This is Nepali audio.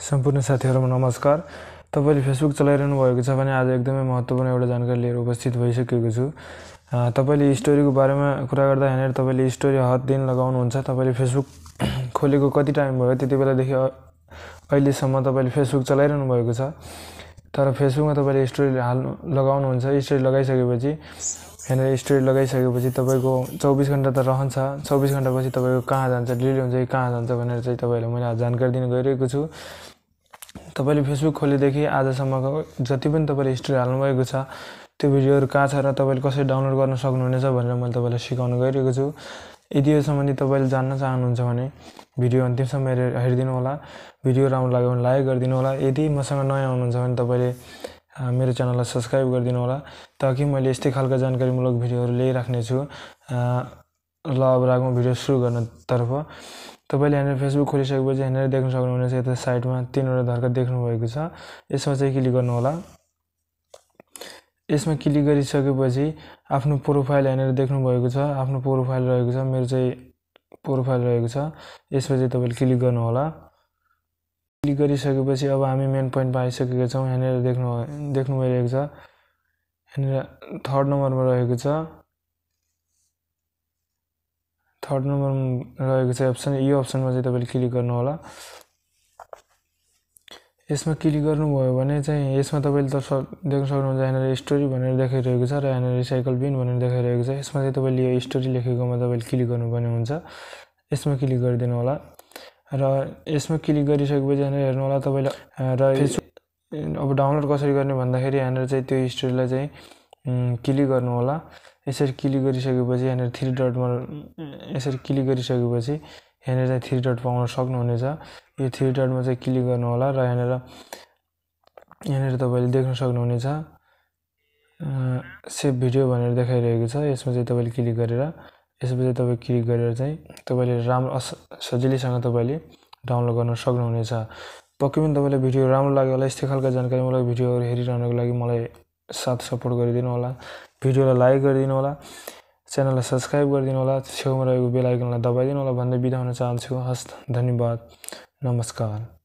सम्पूर्ण साथीहरुमा नमस्कार। तपाईले फेसबुक चलाइरहनु भएको छ भने आज एकदमै महत्त्वपूर्ण एउटा जानकारी लिएर उपस्थित भइसकेको छु। तपाईले स्टोरीको बारेमा कुरा गर्दा हैन तपाईले स्टोरी हर दिन लगाउनुहुन्छ। तपाईले फेसबुक खोलेको कति टाइम भयो त्यतिबेलादेखि अहिलेसम्म तपाईले फेसबुक चलाइरहनु भएको छ। तर फेसबुकमा तपाईले स्टोरी लगाउनुहुन्छ। स्टोरी लगाइसकेपछि हैन स्टोरी लगाइसकेपछि तपाईको 24 घण्टा त रहन्छ। 24 घण्टापछि तपाईको कहाँ जान्छ, डिलिट हुन्छ कि कहाँ जान्छ भनेर चाहिँ तपाईलाई मैले जानकारी दिन गइरहेको छु। तपाईले फेसबुक खोलेदेखि आजसम्मको जति पनि तपाईले स्टोरी हाल्नु भएको छ त्यो भिडियोहरु कहाँ छ र तपाईले कसरी डाउनलोड गर्न सक्नुहुनेछ भनेर मैले तपाईलाई सिकाउन गइरहेको छु। यदि यो सम्बन्धी तपाईले जान्न चाहनुहुन्छ भने भिडियो अन्तिमसम्म हेरिदिनु होला। भिडियो राम्रो लाग्यो भने लाइक गरिदिनु होला। यदि मसँग नयाँ हुनुहुन्छ भने तपाईले मेरो च्यानललाई सब्स्क्राइब गरिदिनु होला ताकि मैले यस्तै खालका जानकारीमूलक भिडियोहरु ल्याइराख्ने छु। ल अब रागौं भिडियो सुरु गर्नतर्फ। तपाईले यहाँ फेसबुक खोलिसकेपछि यहाँ देख्न सक्नुहुनेछ यता साइडमा तीनवटा धर्का देख्नु भएको छ। यसमा चाहिँ क्लिक गर्नु होला। यसमा क्लिक गरिसकेपछि आफ्नो प्रोफाइल यहाँ देख्नु भएको छ। आफ्नो प्रोफाइल रहेको छ। मेरो चाहिँ प्रोफाइल रहेको छ। यसमा चाहिँ तपाईले क्लिक गर्नु होला। क्लिक गरिसकेपछि अब हामी मेन पोइन्टमा आइसकेका छौं। यहाँ देख्नु भइरहेको छ। यहाँ थर्ड नम्बरमा रहेको छ। थर्ड नम्बरमा रहेको छ अप्सन। यो अप्सनमा चाहिँ तपाईले क्लिक गर्नु होला। यसमा क्लिक गर्नुभयो भने चाहिँ यसमा तपाईले देख्न सक्नुहुन्छ यहाँ स्टोरी भनेर देखाइरहेको छ र यहाँ रिसाइकल बिन भनेर देखाइरहेको छ। यसमा चाहिँ तपाईले यो स्टोरी लेखेकोमा तपाईले क्लिक गर्नुपर्ने हुन्छ। यसमा क्लिक गरिदिनु होला र यसमा क्लिक गरिसकेपछि यहाँ हेर्नु होला तपाईले र अब डाउनलोड कसरी गर्ने भन्दाखेरि यहाँ चाहिँ त्यो स्टोरीलाई चाहिँ क्लिक गर्नु होला। यसरी क्लिक गरिसकेपछि यहाँ 3 डटमा यसरी क्लिक गरिसकेपछि यहाँ चाहिँ 3 डट पाउन सक्नुहुनेछ। यो 3 डटमा चाहिँ क्लिक गर्नु होला र यहाँ तपाईले देख्न सक्नुहुनेछ सेभ भिडियो भनेर देखाइरहेको छ। यसमा चाहिँ तपाईले क्लिक गरेर यसपछि तपाईले क्लिक गरेर चाहिँ तपाईले राम्रो सजिलैसँग तपाईले डाउनलोड गर्न सक्नुहुनेछ। पक्कै पनि तपाईलाई भिडियो राम्रो लाग्यो होला। यस्तै खालका जानकारीमूलक भिडियोहरु हेरिरहनको लागि मलाई साथ सपोर्ट गरिदिनु होला। भिडियोलाई लाइक गरिदिनु होला। च्यानललाई सब्स्क्राइब गरिदिनु होला। छेउमा रहेको बेल आइकनलाई दबाइदिनु होला भन्दै बिदा हुन चाहन्छु। हस्त धन्यवाद। नमस्कार।